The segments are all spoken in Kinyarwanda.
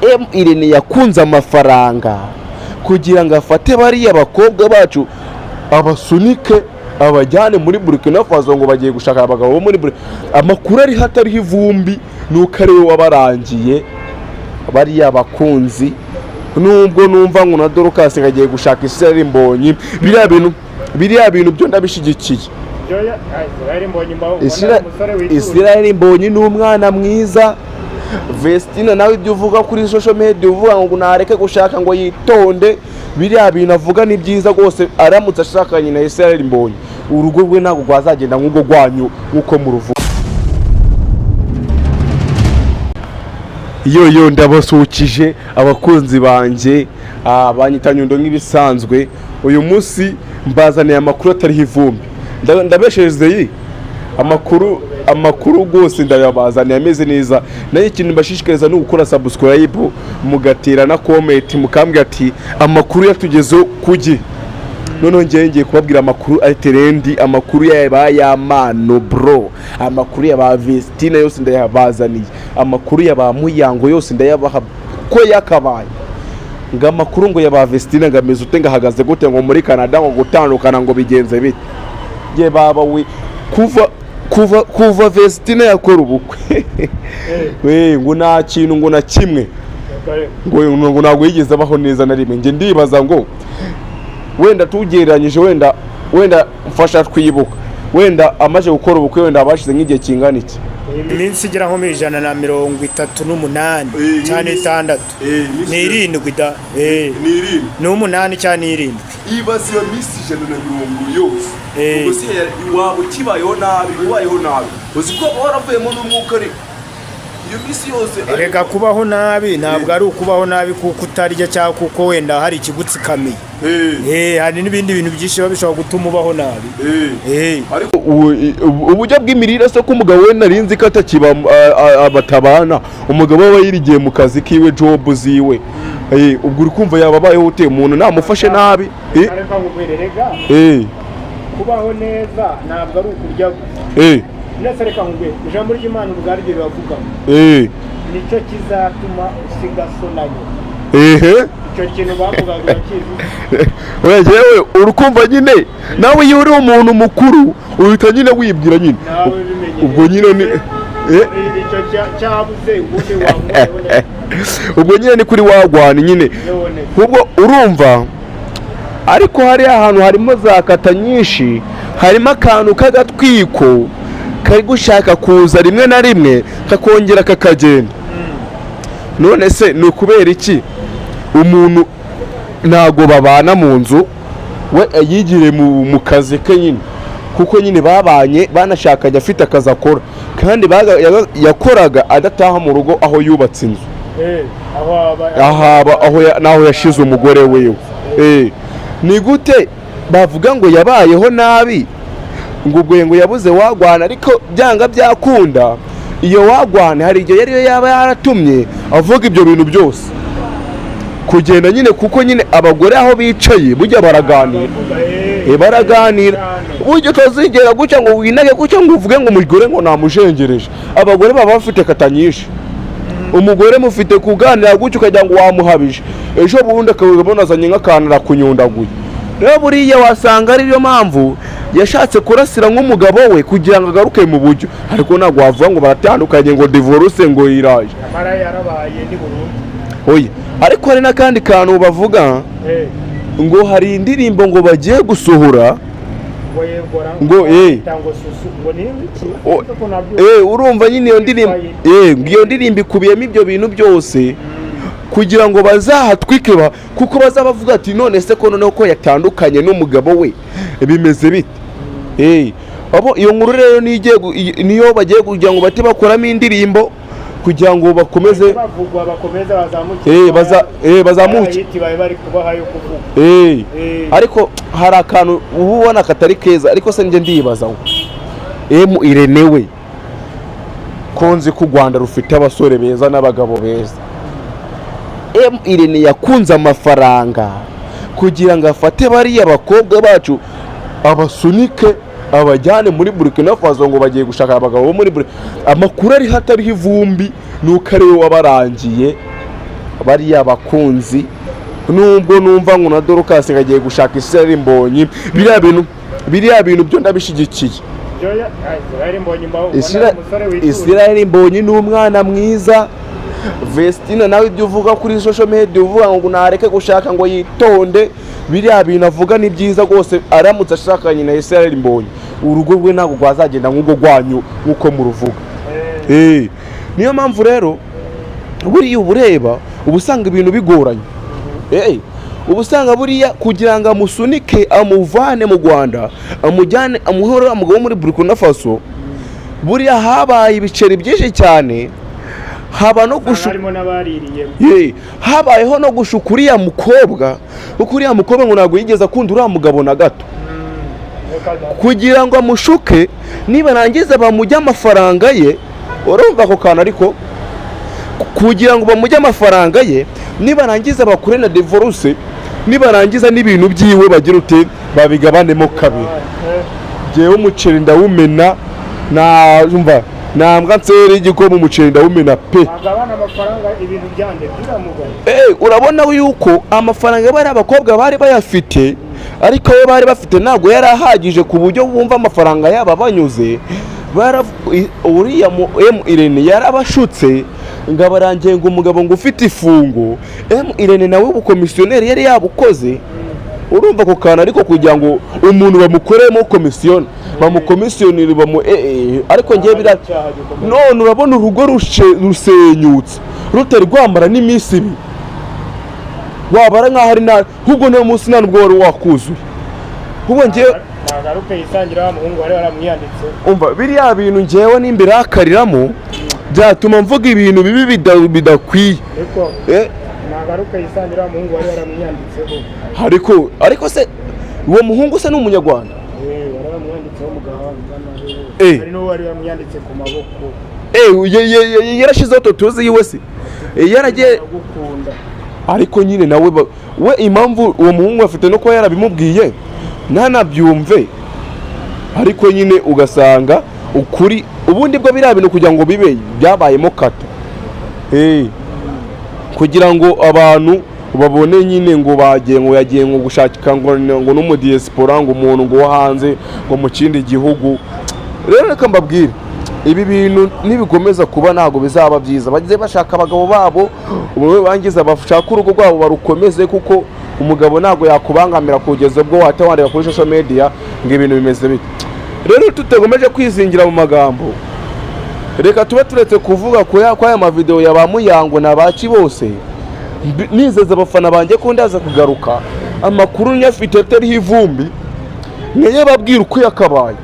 M Irene yakunze amafaranga kugira ngo afate bariya bakobwa bacu abasunike abajyane muri Burkina Faso ngo bagiye gushaka abagabo bo muri Burkina. Amakuru ari hatariho ivumbi nuko ari we wabarangiye bariya bakunzi, nubwo numva ngo na Dorcas ngo agiye gushaka Israel Mbonyi. Biriya bintu byo ndabishyigikiye. Israel Mbonyi mba ubona umusore witura. Israel Mbonyi ni umwana mwiza. Vestina nawe ibyo uvuga kuri social media, uvuga ngo nareke gushaka, ngo yitonde, biriya bintu avuga ni byiza rwose. Aramutse ashakanye na Israel Mbonyi, urugo rwe ntabwo rwazagenda nk'urwo rwanyu nk'uko muruvuga. Yo ndabasukije abakunzi banjye, banyita Nyundo nk'ibisanzwe. Uyu munsi mbazaniye amakuru atariho ivumbi. Ndabeshereze iyi amakuru rwose ndayabazaniye ameze neza. Nayo ikintu mbashishikariza ni ugukora subscribe, mugatera na comment, mukambwira ati amakuru yatugezeho ku gihe. Noneho ngewe ngiye kubabwira amakuru ari trend, amakuru ya ba Yampano bro, amakuru ya ba Vestina yose ndayabazaniye, amakuru ya ba Muyango yose ndayabaha ko yakabaye. Ngo amakuru ngo ya ba Vestina ngo ameze ute, ngo ahagaze gute, ngo muri Canada ngo gutandukana ngo bigenze bite? Ye baba we, kuva Vestina yakora ubukwe we, ngo nta kintu ngo na kimwe, ngo ntabwo yigeze abaho neza na rimwe. Njye ndibaza ngo wenda tugereranyije, wenda mfasha twibuka, wenda amaze gukora ubukwe, wenda abashize nk'igihe kingana iki? Iminsi igera nko mu 138 cyane 6 ni 7 da, ni 7. Ni 8 cyangwa ni 7. Ibaze iyo minsi 150 yose, ubwo se waba ukibayeho nabi, ubayeho nabi, uzi ko waravuyemo n'umwuka? Ariko iyo minsi yose Erega kubaho nabi ntabwo ari ukubaho nabi kuko utarya cyangwa kuko wenda hari ikigutsikamiye. Hari n'ibindi bintu byinshi biba bishobora gutuma ubaho nabi. Ariko uburyo bw'imirire se, ko umugabo we narinzi ko atakiba batabana, umugabo we yirigiye mu kazi kiwe, job ziwe. Ubwo uri kumva yaba abayeho ute umuntu namufashe nabi? Reka nkubwire rega, kubaho neza ntabwo ari ukurya gusa. Ndetse reka nkubwire, ijambo ry'Imana ubwaryo riravuga ngo nicyo kizatuma usiga so na nyoko. Icyo kintu bavugaga urakizi? Oya, jewe urukumva nyine nawe iyo uri umuntu mukuru uhita nyine wibwira nyine. Nawe bimenye. Ubwo nyine ni Icyo cyabuze ubundi wamubayeho neza. Ubwo nyine ni kuri wagwana nyine. None. Ubwo urumva, ariko hariya ahantu harimo za kata nyinshi, harimo akantu k'agatwiko kari gushaka kuza rimwe na rimwe kakongera kakagenda. None se ni ukubera iki umuntu ntago babana mu nzu, we yigire mu kazi ke nyine, kuko nyine babanye banashakanye afite akazi akora, kandi yakoraga adataha mu rugo aho yubatse inzu? Aho aba Ahaba aho naho yashize umugore wiwe. Ni gute bavuga ngo yabayeho nabi, ngo ubwo ngo yabuze wagwana? Ariko byanga byakunda iyo wagwana hari igihe yariyo yaba yaratumye avuga ibyo bintu byose kugenda nyine, kuko nyine abagore aho bicaye burya baraganira. Baraganira. Burya utazigera gutya ngo winage gutya ngo uvuge ngo umugore ngo namujengereje. Abagore baba bafite kata nyinshi. Umugore mufite kuganira gutya ukagira ngo wamuhabije, ejo bundi akabona azanye nk'akantu arakunyundaguye. Rero buriya wasanga ariyo mpamvu yashatse kurasira nk'umugabo we kugira ngo agaruke mu buryo, ariko ntabwo wavuga ngo baratandukanye, ngo divorce ngo iraje. Amara yarabaye ni burundu. Oya, ariko hari n'akandi kantu bavuga ngo hari indirimbo ngo bagiye gusohora. Ngo yegora. Ngo, ngo susu, ngo ni iki? Ko nabyo Urumva nyine iyo ndirimbo, ngo iyo ndirimbo ikubiyemo ibyo bintu byose kugira ngo bazahatwike kuko bazaba bavuga ati none se ko noneho ko yatandukanye n'umugabo we bimeze bite? Abo iyo nkuru rero niyo igiye niyo bagiye kugira ngo bahite bakoramo indirimbo kugira ngo bakomeze bavugwa, bakomeza bazamuke. Bazamuke. Bayiti babe bari kubaha yo kuvuga. Ariko hari akantu uba ubona katari keza. Ariko se njye ndibaza ngo M Irene we, ko nzi ko u Rwanda rufite abasore beza n'abagabo beza, M Irene yakunze amafaranga kugira ngo afate bariya bakobwa bacu abasunike abajyane muri Burkina Faso ngo bagiye gushaka abagabo bo muri Burkina. Amakuru ari hatariho ivumbi nuko ari we wabarangiye. Bariya bakunzi, nubwo numva ngo na Dorcas ngo agiye gushaka Israel Mbonyi, biriya bintu byo ndabishyigikiye. Israel Mbonyi mbaho ubona umusore wituje. Israel Mbonyi ni umwana mwiza. Vestina nawe, ibyo uvuga kuri social media, uvuga ngo nareke gushaka, ngo yitonde, biriya bintu avuga ni byiza rwose. Aramutse ashakanye na Israel Mbonyi, urugo rwe ntabwo rwazagenda nk'urwo rwanyu nk'uko muruvuga. Niyo mpamvu rero buriya uba ureba, uba usanga ibintu bigoranye. Uba usanga buriya kugira ngo amusunike, amuvane mu Rwanda, amujyane, amuhe uriya mugabo wo muri Burkina Faso, buriya habaye ibiceri byinshi cyane, haba no gushu Harimo n'abaririyemo. Ye, habayeho no gushuka uriya mukobwa, kuko uriya mukobwa ngo ntabwo yigeze akunda uriya mugabo na gato. Reka da. Kugira ngo amushuke, nibarangiza bamujye amafaranga ye. Urumva ako kantu? Ariko kugira ngo bamujye amafaranga ye, nibarangiza bakore na divorce, nibarangiza n'ibintu byiwe bagira ute, babigabanemo kabiri. Jyewe umuceri ndawumena, numva nambwa nsere igikoma, umuceri ndawumena pe. Bagabana amafaranga, ibintu byande by'uriya mugabo? Urabona yuko amafaranga bari abakobwa bari bayafite, ariko ayo bari bafite ntabwo yari ahagije ku buryo bumva amafaranga yabo abanyuze. Uriya mu M Irene yarabashutse ngo abarangiye, ngo umugabo ngo ufite ifungo. M Irene nawe ubukomisiyoneri yari yabukoze. Urumva ako kantu? Ariko kugira ngo umuntu bamukoremo komisiyoni, bamukomisiyoneri bamu ariko ngewe bira Icyaha gikomeye. None urabona urugo rusenyutse rutari rwamara n'iminsi 2, wabara nk'aho ari nta, ahubwo niyo munsi nta nubwo wari wakuzuye. Ahubwo ngewe Nagaruke yisangira wa muhungu wari waramwiyanditse. Umva, biriya bintu ngewe nimbirakariramo byatuma mvuga ibintu bibi bidakwiye. Ariko nagaruke yisangira wa muhungu wari waramwiyanditseho. Ariko se uwo muhungu se ni umunyarwanda? Wari waramwiyanditseho mu gahanga nawe. Hari n'uwo wari waramwiyanditse ku maboko. Yarashizeho tattoo yiwe se? Yaragiye Ndagukunda. Ariko nyine nawe we impamvu uwo muhungu afite no kuba yarabimubwiye ntanabyumve, ariko nyine ugasanga ukuri ubundi bwo biriya bintu kugira ngo bibe byabayemo kata. Kugira ngo abantu babone nyine ngo bagiye, ngo yagiye ngo gushaka ngo n'umudiyesipora, ngo umuntu ngo wo hanze, ngo mu kindi gihugu. Rero reka mbabwire, ibi bintu nibikomeza kuba ntabwo bizaba byiza. Bajye bashaka abagabo babo, ubu bangiza bashaka urugo rwabo barukomeze, kuko umugabo ntabwo yakubangamira kugeza ubwo wahita wandika kuri social media ngo ibintu bimeze bite. Rero tutagomeje kwizingira mu magambo, reka tube turetse kuvuga ku aya mavideo ya ba Muyango na baki bose. Nizeza abafana banjye ko ndaza kugaruka amakuru nyafite atariho ivumbi, niyo babwira uko yakabaye,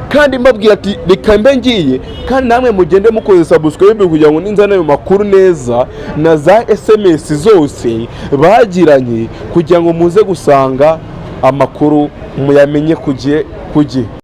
kandi mbabwira ati reka mbe ngiye, kandi namwe mugende mukoze subscribe kugira ngo ninzane ayo makuru neza na za SMS zose bagiranye, kugira ngo muze gusanga amakuru muyamenye ku gihe ku gihe.